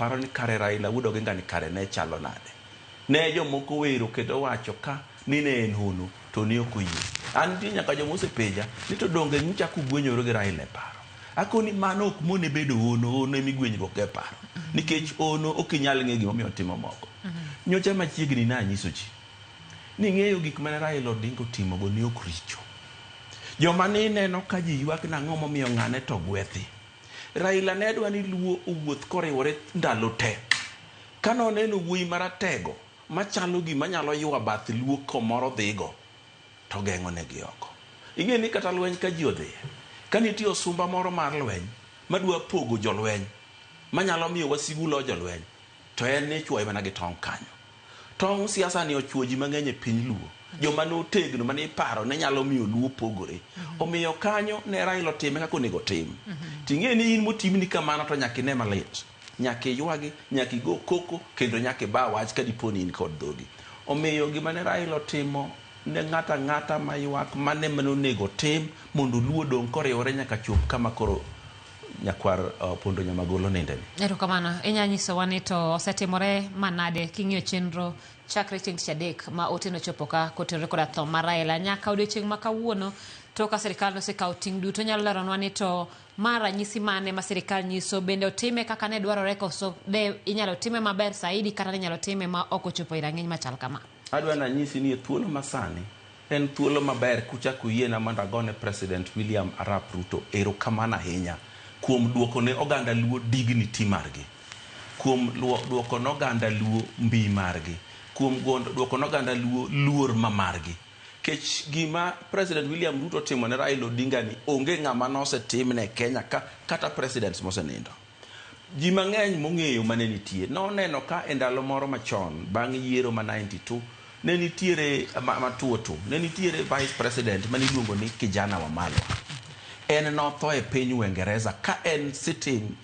paro ni kare Raila wuod Oginga ni kare ne chalo nade. Ne jomoko wero kendo wacho ka ni ne en hono to ne ok oyie. An nitie nyaka joma osepenja ni to donge nyicha kugwenyoru gi Raila e paro. Akoni mano ok mone bedo hono, hono ema igwenyruok go e paro. Nikech hono ok inyal ng'e gimomiyo otimo moko. Nyocha machiegni ne anyiso ji ni ng'eyo gik mane Raila Odinga otimogo ne ok richo. Joma ne ineno ka ji ywak nang'o momiyo ng'ane to gwethi. Raila ne dwa ni Luo owuoth koriwore ndalo te. Ka noneno wuoyi maratego machalo gima nyalo ywa bath Luo komoro dhigo to geng'o negi oko. Ing'e ni kata lweny ka ji odhiye, ka nitie osumba moro mar lweny madwa pogo jolweny manyalo miyo wasigu lo jolweny to en ni ichuoye mana gi tong' kanyo. Tong' siasa ni ochuo ji mang'eny e piny Luo. Joma notegno mane iparo ne nyalo miyo Luo pogore. Omiyo kanyo ne Raila otime kaka onego otim. Ting'e ni in motimni kamano to nyaka ine malit. Nyaka iywagi, nyaka igo koko kendo nyaka iba wach ka dipo ni in kod dhogi. Omiyo gima ne Raila otimo ne ng'ato ang'ata maywak mane mane onego otim mondo Luo odong' koriwore nyaka chop kama koro nyakwar Opondo Nyamagolo ninde ni. Erokamano. Inya nyisowa ni to osetimore manade king'iyo chenro chakre chieng' tich adek ma ote nochopo ka kotenore koda tho mar Raila nyaka odiochieng' ma kawuono to ka sirikal nosekawo ting' duto nyalo leronwa ni to ma ranyisi mane ma sirikal nyiso bende otime kaka ne dwarore koso de inyalo time maber saidi kata ne inyalo time ma ok ochopo e rang'iny machal kama. Adwa nanyisi ni e thuolo masani en thuolo maber kuchako yiena mondo agone President William Arap Ruto erokamano ahinya kuom duoko ne oganda Luo dignity margi, kuom duoko ne oganda Luo mbi margi, kuom duoko ne oganda Luo luor ma margi. Kech gima President William Ruto otimo ne Raila Odinga ni onge ng'ama nosetimne e Kenya ka kata presidents mosenindo. Ji mang'eny mong'eyo mane nitie noneno ka e ndalo moro machon bang' yiero ma 92 ne nitiere matuo tu ne nitiere vice president mane iluongo ni Kijana Wamalwa. En notho e piny Uingereza ka en sitting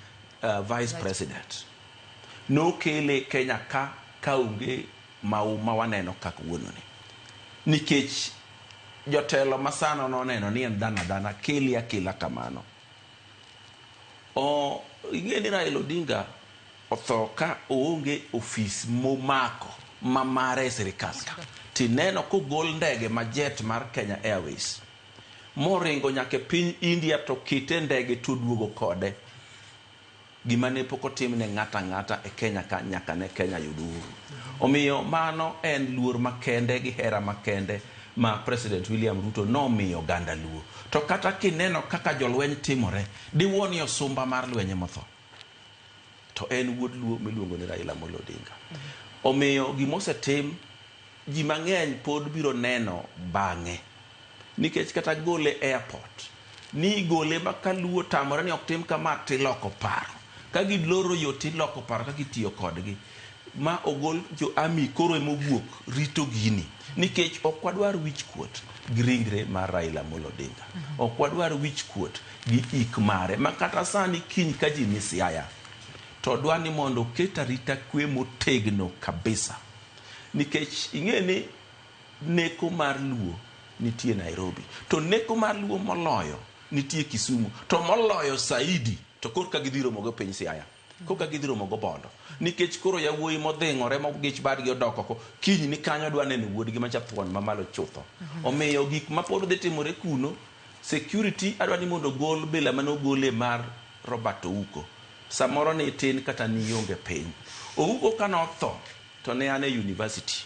vice president. Nokele Kenya ka kaonge mau ma waneno ka kawuono ni. Nikech jotelo masano noneno ni en dhano adhana kele akela kamano. Ing'e ni Raila Odinga otho ka oonge ofis momako ma mare e sirikal ka. Tineno kogol ndege ma jet mar Kenya Airways moringo nyaka e piny India to kete ndege to duogo kode. Gima ne pok otim ne ng'ato ang'ata e Kenya ka nyaka ne Kenya yud uhuru. Omiyo mano en luor makende gi hera makende ma President William Ruto nomiyo oganda Luo. To kata kineno kaka jolweny timore, diwuo ni osumba mar lweny emotho. To en wuod Luo miluongo ni Raila Amolo Odinga. Omiyo gimosetim, ji mang'eny pod biro neno bang'e. Nikech kata gole airport, ni igole ma ka Luo otamore ni ok tim kama tiloko paro. Ka giloro yo tiloko paro kaka itiyo kodgi. Ma ogol jo army koro emowuok rito gini. Nikech ok wadwar wich kuot gi ringre mar Raila Amolo Odinga. Ok wadwar wich kuot gi ik mare. Ma kata sani kiny ka ji ni Siaya, to dwa ni mondo oket arita kwe motegno kabisa. Nikech ing'e ni neko mar Luo nitie Nairobi. To neko mar Luo moloyo nitie Kisumu. To moloyo saidi to korka gidhi romo go piny Siaya. Korka gidhi romo go Bondo. Nikech koro yawuoyi modhing'ore mogich badgi odok oko, kiny ni kanyo dwa neno wuodgi macha thuon mamalo chutho. Omiyo gik ma pod dhi timore kuno, security adwa ni mondo ogol bila mane ogole mar Robert Ouko. Samoro ni itin kata ni ionge piny. Ouko ka notho to ne an e university.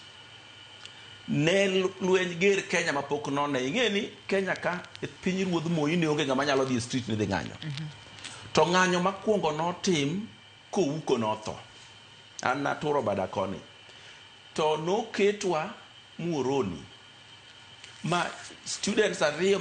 Ne lweny ger Kenya mapok none. Ing'e ni Kenya ka e piny ruodh Moi ne onge ng'ama nyalo dhi e street ni dhi ng'anyo. To ng'anyo makwongo notim Kouko notho. An naturo bada koni. To noketwa Muhoroni ma students ariyo